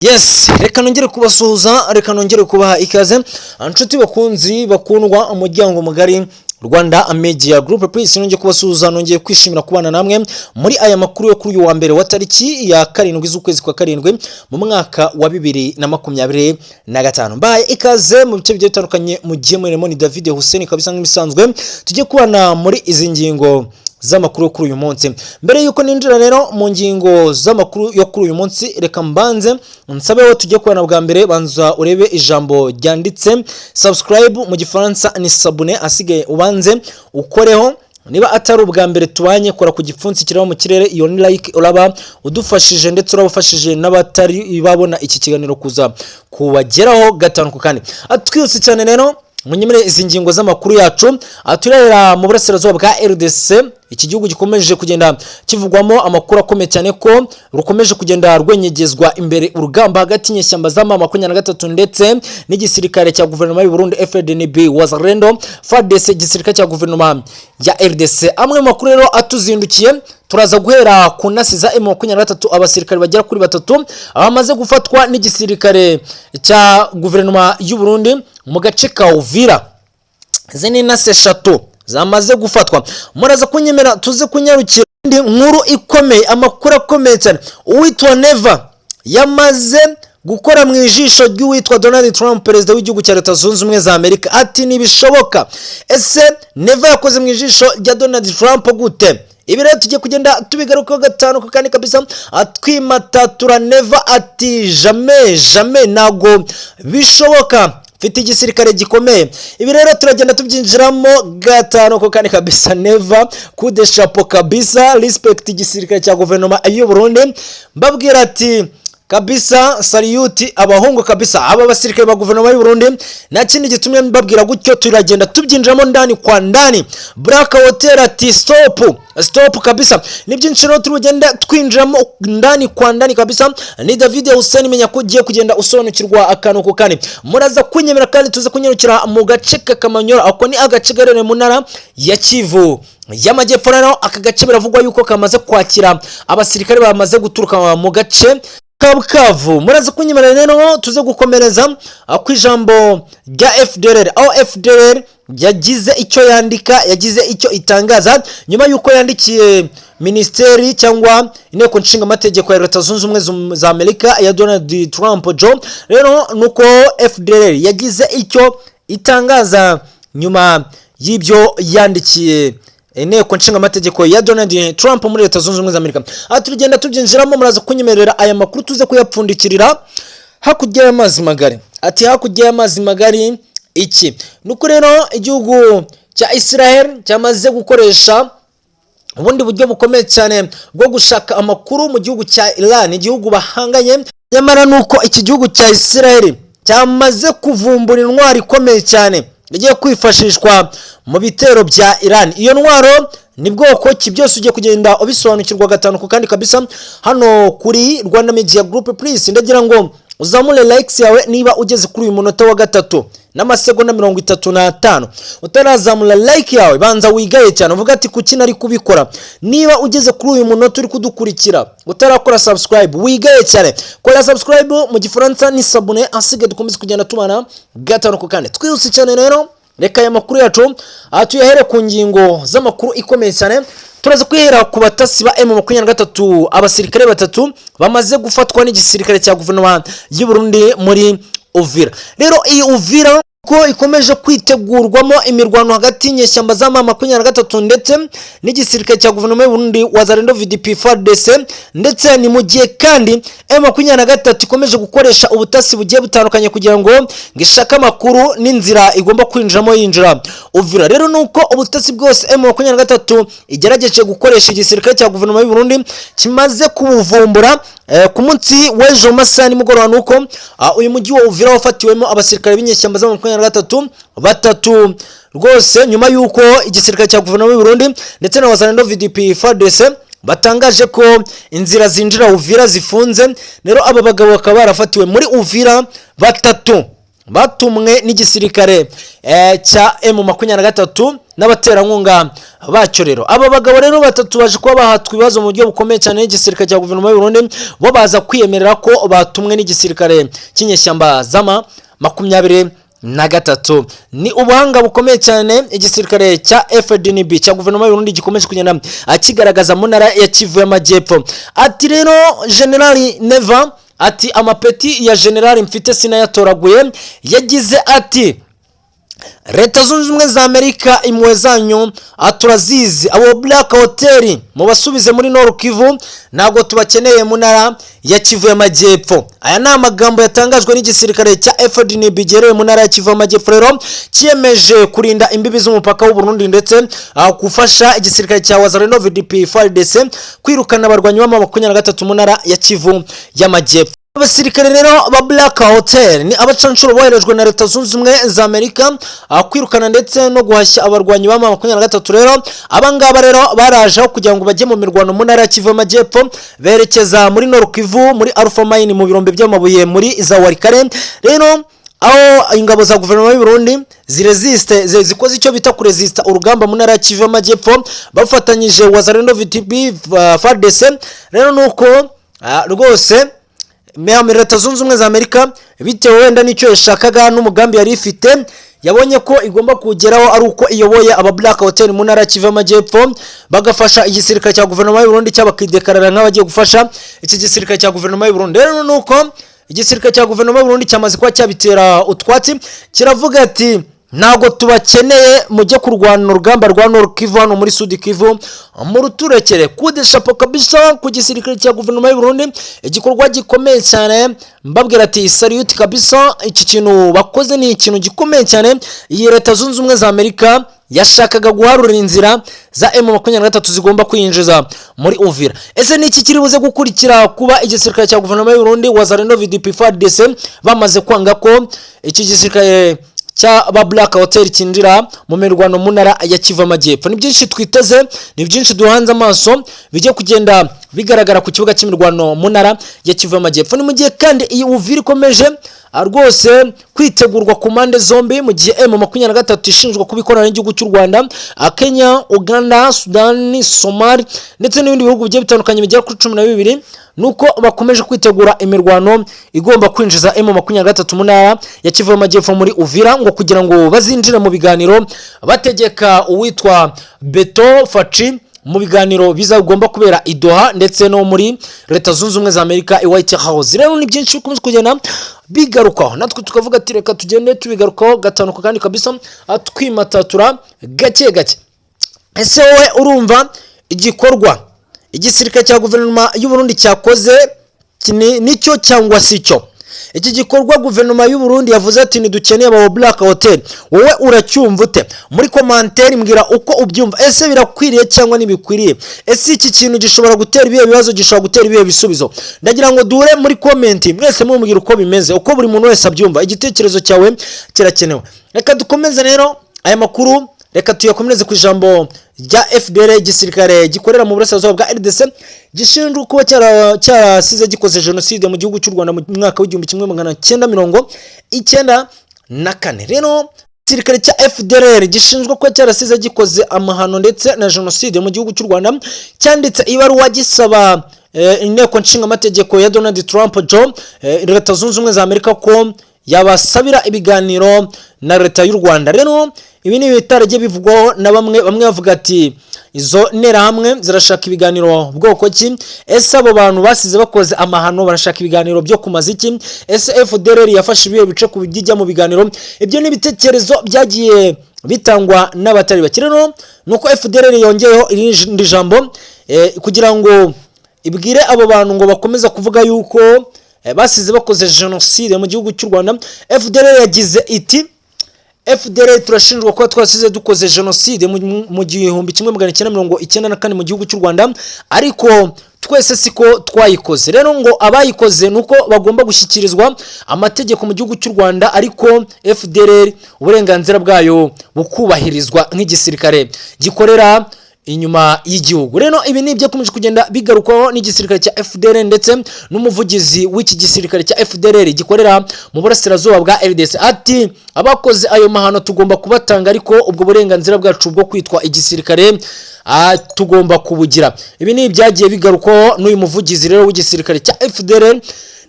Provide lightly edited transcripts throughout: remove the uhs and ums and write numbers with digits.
Yes, reka nongere kubasuhuza, reka nongere kubaha ikaze, inshuti bakunzi bakundwa, umuryango mugari Rwanda Media Group. Please, nongeye kubasuhuza, nongeye kwishimira kubana namwe muri aya makuru yo kuri uyu wa mbere wa tariki ya 7 z'ukwezi kwa 7 mu mwaka wa 2025. Mbahaye ikaze mu bice bigiye bitandukanye mugiye murimo. Ni David Hussein kabisa, nk'ibisanzwe tujye kubana muri izi ngingo z'amakuru yo kuri uyu munsi. Mbere y'uko ninjira rero mu ngingo z'amakuru yo kuri uyu munsi, reka mbanze nsabe wo tujye kubana bwa mbere, banza urebe ijambo ryanditse subscribe, mu Gifaransa ni s'abonner, asigaye ubanze ukoreho. Niba atari ubwa mbere tubanye, kora ku gipfunsi kiraba mu kirere, iyo ni like, uraba udufashije ndetse uraba ufashije n'abatari babona iki kiganiro kuza kubageraho gatanu ku kandi. Twihuse cyane rero, munyemere izi ngingo z'amakuru yacu turera mu burasirazuba bwa RDC. Iki gihugu gikomeje kugenda kivugwamo amakuru akomeye cyane ko rukomeje kugenda rwenyegezwa imbere urugamba hagati y'inyeshyamba za M23 ndetse n'igisirikare cya guverinoma y'u Burundi, FDNB, Wazalendo, FARDC, igisirikare cya guverinoma ya RDC. Amwe mu makuru rero atuzindukiye, turaza guhera ku ntasi za M23, abasirikare bagera kuri batatu bamaze gufatwa n'igisirikare cya guverinoma y'u Burundi mu gace ka Uvira. Izi ni intasi eshatu zamaze gufatwa. Muraza kunyemera tuze kunyarukira indi nkuru ikomeye, amakuru akomeye cyane. Uwitwa Neva yamaze gukora mu ijisho ry'uwitwa Donald Trump, perezida w'igihugu cya Leta Zunze Ubumwe za Amerika, ati ntibishoboka. Ese Neva yakoze mu ijisho rya Donald Trump gute? Ibi rero tugiye kugenda tubigarukaho gatanu ku kandi kabisa. Twimatatura Neva ati jamais, jamais, ntabwo bishoboka, mfite igisirikare gikomeye. Ibi rero turagenda tubyinjiramo gatanu ku kandi kabisa. Neva, coup de chapeau kabisa, respect igisirikare cya guverinoma y'u Burundi. Mbabwira ati kabisa salute abahungu kabisa, aba basirikare ba guverinoma y'u Burundi. Nta kindi gitumye mbabwira gutyo, turagenda tubyinjiramo ndani kwa ndani. Black Hotel ati stop, stop kabisa. Ni byinshi rero turi bugenda twinjiramo ndani kwa ndani kabisa. Ni David Hussein, menya ko ugiye kugenda usobanukirwa akantu ku kandi. Muraza kunyemera kandi tuze kunyarukira mu gace ka Kamanyora, ako ni agace gaherereye mu ntara ya Kivu y'Amajyepfo. Rero aka gace biravugwa yuko kamaze kwakira abasirikare bamaze guturuka mu gace ka Bukavu. Muraza kunyemera rero tuze gukomereza ku ijambo rya FDLR, aho FDLR yagize icyo yandika, yagize icyo itangaza nyuma y'uko yandikiye minisiteri cyangwa inteko nshingamategeko ya Leta Zunze Ubumwe za Amerika ya Donald Trump Joe. Rero nuko FDLR yagize icyo itangaza nyuma y'ibyo yandikiye inteko nshingamategeko ya Donald Trump muri Leta Zunze Ubumwe za Amerika. Aha tugenda tubyinjiramo. Muraza kunyemerera aya makuru tuze kuyapfundikirira hakurya y'amazi magari. Ati hakurya y'amazi magari iki? Nuko rero igihugu cya Israel cyamaze gukoresha ubundi buryo bukomeye cyane bwo gushaka amakuru mu gihugu cya Iran, igihugu bahanganye. Nyamara nuko iki gihugu cya Israel cyamaze kuvumbura intwaro ikomeye cyane igiye kwifashishwa mu bitero bya Iran. Iyo ntwaro ni bwoko ki? Byose ugiye kugenda ubisobanukirwa gatanu ku kandi kabisa hano kuri Rwanda Media Group. Please, ndagira ngo uzamure likes yawe. Niba ugeze kuri uyu munota wa 3 n'amasegonda 35 utarazamura like yawe, banza wigaye cyane, uvuga ati kuki nari kubikora. Niba ugeze kuri uyu munota uri kudukurikira utarakora subscribe, wigaye cyane, kora subscribe, mu Gifaransa ni s'abonner, asigaye dukomeze kugenda tubana gatanu ku kane. Twihuse cyane rero, reka aya makuru yacu aha tuyahere ku ngingo z'amakuru ikomeye cyane. Turaza kwihera ku batasi ba M23, abasirikare batatu bamaze gufatwa n'igisirikare cya guverinoma y'u Burundi muri Uvira. Rero iyi Uvira ko ikomeje kwitegurwamo imirwano hagati y'inyeshyamba za M23 ndetse n'igisirikare cya guverinoma y'u Burundi, Wazalendo, VDP, FARDC, ndetse ni mu gihe kandi M23 ikomeje gukoresha ubutasi bugiye butandukanye kugira ngo ishake amakuru n'inzira igomba kwinjiramo yinjira Uvira. Rero nuko ubutasi bwose M23 igerageje gukoresha, igisirikare cya guverinoma y'u Burundi kimaze kubuvumbura. Ku munsi w'ejo mu masaha nimugoroba, nuko uyu mujyi wa Uvira wafatiwemo abasirikare b'inyeshyamba za 23 batatu rwose, nyuma y'uko igisirikare cya guverinoma y'u Burundi ndetse na Wazalendo, VDP, FARDC batangaje ko inzira zinjira Uvira zifunze. Rero aba bagabo bakaba barafatiwe muri Uvira batatu. Batumwe n'igisirikare cya M23 n'abaterankunga bacyo. Rero aba bagabo rero batatu baje kuba bahatwa ibibazo mu buryo bukomeye cyane n'igisirikare cya guverinoma y'u Burundi, bo baza kwiyemerera ko batumwe n'igisirikare cy'inyeshyamba z'ama 23. Ni ubuhanga bukomeye cyane igisirikare cya FDNB cya guverinoma y'u Burundi gikomeje kugenda kigaragaza mu ntara ya Kivu y'Amajyepfo. Ati rero General Neva ati: "Amapeti ya general mfite sinayatoraguye." Yagize ati: "Leta Zunze Ubumwe za Amerika, impuhwe zanyu turazizi. Abo Black Hotel mubasubize muri Nord Kivu, ntabwo tubakeneye mu ntara ya Kivu y'Amajyepfo." Aya ni amagambo yatangajwe n'igisirikare cya FDNB giherereye mu ntara ya Kivu y'Amajyepfo. Rero kiyemeje kurinda imbibi z'umupaka w'u Burundi ndetse gufasha igisirikare cya Wazalendo, VDP, FARDC kwirukana abarwanyi b'ama 23 mu ntara ya Kivu y'Amajyepfo. Abasirikare rero ba Black Hotel ni abacanshuro boherejwe na Leta Zunze Ubumwe za Amerika kwirukana ndetse no guhashya abarwanyi ba 23. Rero abangaba rero baraje aho kugira ngo bajye mu mirwano mu ntara ya Kivu y'Amajyepfo, berekeza muri Nord Kivu, muri Alpha Mine, mu birombe by'amabuye muri za Walikale. Rero aho ingabo za guverinoma y'u Burundi ziresiste, zikoze icyo bita kuresista urugamba mu ntara ya Kivu y'Amajyepfo bafatanyije Wazalendo, VTP, FARDC. Rero nuko rwose Leta Zunze Ubumwe za Amerika, bitewe wenda n'icyo yashakaga n'umugambi yari ifite, yabonye ko igomba kugeraho ari uko iyoboye aba Black Hotel mu ntara ya Kivu y'Amajyepfo, bagafasha igisirikare cya guverinoma y'u Burundi, cyangwa bakidekarara nk'abagiye gufasha iki gisirikare cya guverinoma y'u Burundi. Rero nuko igisirikare cya guverinoma y'u Burundi cyamaze kuba cyabitera utwatsi, kiravuga ati: "Ntabwo tubakeneye, mujye kurwana urugamba rwa Nord Kivu hano muri Sud Kivu muruturekere." Coup de chapeau kabisa ku gisirikare cya guverinoma y'u Burundi, igikorwa gikomeye cyane. Mbabwira ati: "Salute kabisa." Iki kintu bakoze ni ikintu gikomeye cyane. Iyi Leta Zunze Ubumwe za Amerika yashakaga guharura inzira za M23 zigomba kwinjiza muri Uvira. Ese ni iki kiri buze gukurikira kuba igisirikare cya guverinoma y'u Burundi, Wazalendo, VDP, FARDC bamaze kwanga ko iki gisirikare cy'aba Black Hotel cyinjira mu mirwano mu ntara ya Kivu Amajyepfo? Ni byinshi twiteze, ni byinshi duhanze amaso bijye kugenda bigaragara ku kibuga cy'imirwano mu ntara ya Kivu Amajyepfo. Ni mu gihe kandi iyi Uvira ikomeje rwose kwitegurwa ku mpande zombi, mu gihe M23 ishinjwa kuba ikorana n'igihugu cy'u Rwanda, Kenya, Uganda, Sudani, Somali ndetse n'ibindi bihugu bigiye bitandukanye bigera kuri 12, nuko bakomeje kwitegura imirwano igomba kwinjiza M23 mu ntara ya Kivu y'Amajyepfo muri Uvira, ngo kugira ngo bazinjire mu biganiro bategeka uwitwa Beto Faci, mu biganiro bizagomba kubera i Doha ndetse no muri Leta Zunze Ubumwe za Amerika i White House. Rero ni byinshi bikomeza kugenda bigarukaho, natwe tukavuga ati: "Reka tugende tubigarukaho gatanu ku kandi kabisa, twimatatura gake gake." Ese wowe urumva igikorwa igisirikare cya guverinoma y'u Burundi cyakoze nicyo cyangwa si cyo? Iki gikorwa guverinoma y'u Burundi yavuze ati: "Ntidukeneye aba Black Hotel", wowe uracyumva ute? Muri commentaire mbwira uko ubyumva. Ese birakwiriye cyangwa ntibikwiriye? Ese iki kintu gishobora gutera ibihe bibazo, gishobora gutera ibihe bisubizo? Ndagira ngo duhure muri comment mwese mumbwira uko bimeze, uko buri muntu wese abyumva. Igitekerezo cyawe kirakenewe. Reka dukomeze rero aya makuru, reka tuyakomereze ku ijambo rya FDLR, igisirikare gikorera mu burasirazuba bwa RDC gishinzwe kuba cyarasize gikoze jenoside mu gihugu cy'u Rwanda mu mwaka w'1994. Rero igisirikare cya FDLR gishinzwe kuba cyarasize gikoze amahano ndetse na jenoside mu gihugu cy'u Rwanda cyanditse ibaruwa gisaba inteko nshingamategeko ya Donald Trump Joe, Leta Zunze Ubumwe za Amerika, ko yabasabira ibiganiro na leta y'u Rwanda. Rero ibi ni ibitaragiye bivugwaho na bamwe. Bamwe bavuga ati: "Izo nterahamwe zirashaka ibiganiro bwoko ki? Ese abo bantu basize bakoze amahano barashaka ibiganiro byo kumaza iki? Ese FDLR yafashe ibihe bice ku bijya mu biganiro?" Ibyo ni ibitekerezo byagiye bitangwa n'abatari bake. Rero nuko FDLR yongeyeho irindi jambo kugira ngo ibwire abo bantu ngo bakomeza kuvuga yuko basize bakoze jenoside mu gihugu cy'u Rwanda. FDLR yagize iti: "FDLR turashinjwa kuba twasize dukoze jenoside mu 1994 mu gihugu cy'u Rwanda, ariko twese siko twayikoze. Rero ngo abayikoze nuko bagomba gushyikirizwa amategeko mu gihugu cy'u Rwanda, ariko FDLR uburenganzira bwayo bukubahirizwa nk'igisirikare gikorera inyuma y'igihugu. Rero ibi ni ibyakomeje kugenda bigarukwaho n'igisirikare cya FDLR ndetse n'umuvugizi w'iki gisirikare cya FDLR gikorera mu burasirazuba bwa RDC, ati: "Abakoze ayo mahano tugomba kubatanga, ariko ubwo burenganzira bwacu bwo kwitwa igisirikare tugomba kubugira." Ibi ni ibyagiye bigarukwaho n'uyu muvugizi rero w'igisirikare cya FDLR.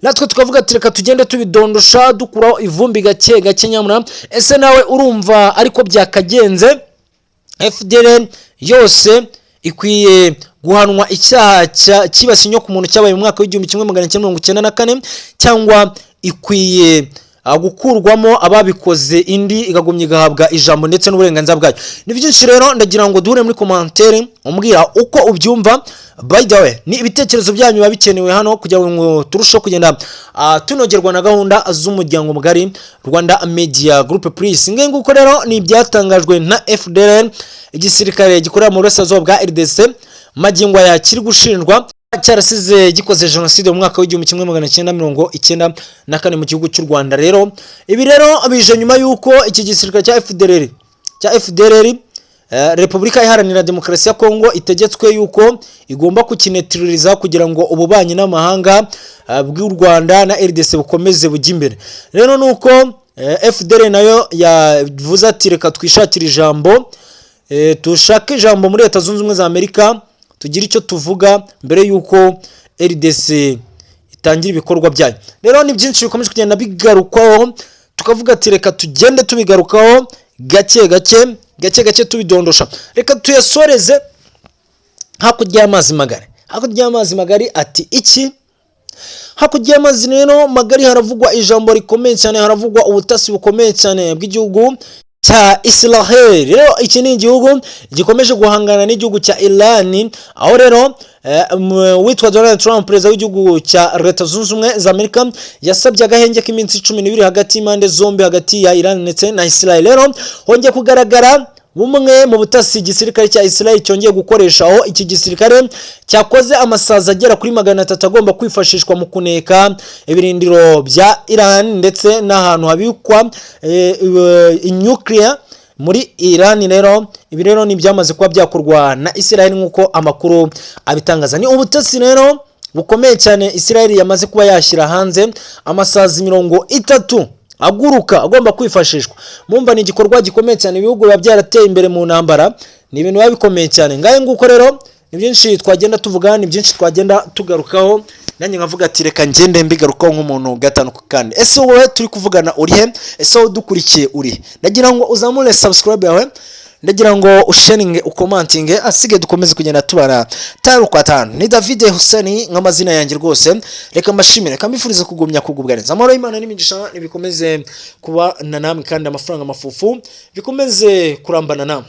Natwe tukavuga ati: "Reka tugende tubidondosha, dukuraho ivumbi gake gake." Nyamara ese nawe urumva ariko byakagenze? FDLR yose ikwiye guhanwa icyaha cyibasiye inyoko muntu cyabaye mu mwaka w'1994, cyangwa ikwiye gukurwamo ababikoze, indi ikagumya igahabwa ijambo ndetse n'uburenganzira bwayo? Ni byinshi rero, ndagira ngo duhure muri commentaire umbwira uko ubyumva. By the way, ni ibitekerezo byanyu biba bikenewe hano kugira ngo turusheho kugenda tunogerwa na gahunda z'umuryango mugari Rwanda Media Group. Please, nge nguko rero ni ibyatangajwe na FDLR, igisirikare gikorera mu burasirazuba bwa RDC, magingo aya kiri gushinjwa cyarasize gikoze jenoside mu mwaka w'1994 mu gihugu cy'u Rwanda. Rero ibi rero bije nyuma y'uko iki gisirikare cya FDLR, Repubulika Iharanira Demokarasi ya Kongo itegetswe yuko igomba kukinetiririza kugira ngo ububanyi n'amahanga bw'u Rwanda na RDC bukomeze bujye imbere. Rero nuko FDLR nayo yavuze ati: "Reka twishakire ijambo, dushake ijambo muri Leta Zunze Ubumwe za Amerika, tugire icyo tuvuga mbere y'uko RDC itangira ibikorwa byayo." Rero ni byinshi bikomeje kugenda bigarukwaho, tukavuga ati: "Reka tugende tubigarukaho gake gake, gake gake, tubidondosha." Reka tuyasoreze hakurya y'amazi magari. Hakurya y'amazi magari ati iki? Hakurya y'amazi rero magari haravugwa ijambo rikomeye cyane, haravugwa ubutasi bukomeye cyane bw'igihugu cya Israel. Rero iki ni igihugu gikomeje guhangana n'igihugu cya Iran, aho rero witwa Donald Trump, perezida w'igihugu cya Leta Zunze Ubumwe za Amerika, yasabye agahenge k'iminsi 12 hagati y'impande zombi, hagati ya Iran ndetse na Israel. Rero hongeye kugaragara bumwe mu butasi igisirikare cya Israel cyongeye gukoresha, aho iki gisirikare cyakoze amasazi agera kuri 300 agomba kwifashishwa mu kuneka ibirindiro bya Iran ndetse n'ahantu habikwa nuclear muri Iran. Rero ibi rero ni ibyamaze kuba byakorwa na Israel nk'uko amakuru abitangaza. Ni ubutasi rero bukomeye cyane Israel yamaze kuba yashyira hanze, amasazi 30 aguruka agomba kwifashishwa. Mumva ni igikorwa gikomeye cyane. Ibihugu biba byarateye imbere mu ntambara, ni ibintu biba bikomeye cyane. Ngahe nguko rero, ni byinshi twagenda tuvuga, ni byinshi twagenda tugarukaho. Nanjye nkavuga ati: "Reka ngende mbigarukaho nk'umuntu gatanu ku kandi." Ese wowe turi kuvugana uri he? Ese wowe udukurikiye uri he? Ndagira ngo uzamure subscribe yawe, ndagira ngo usharinge, ucommentinge, asige dukomeze kugenda tubara tanu kwa tanu. Ni David Hussein nk'amazina yanjye rwose. Reka mbashimire, reka mbifurize kugumya kugubwa neza. Amahoro y'Imana n'imigisha nibikomeze kubana namwe, kandi amafaranga mafufu bikomeze kurambana namwe.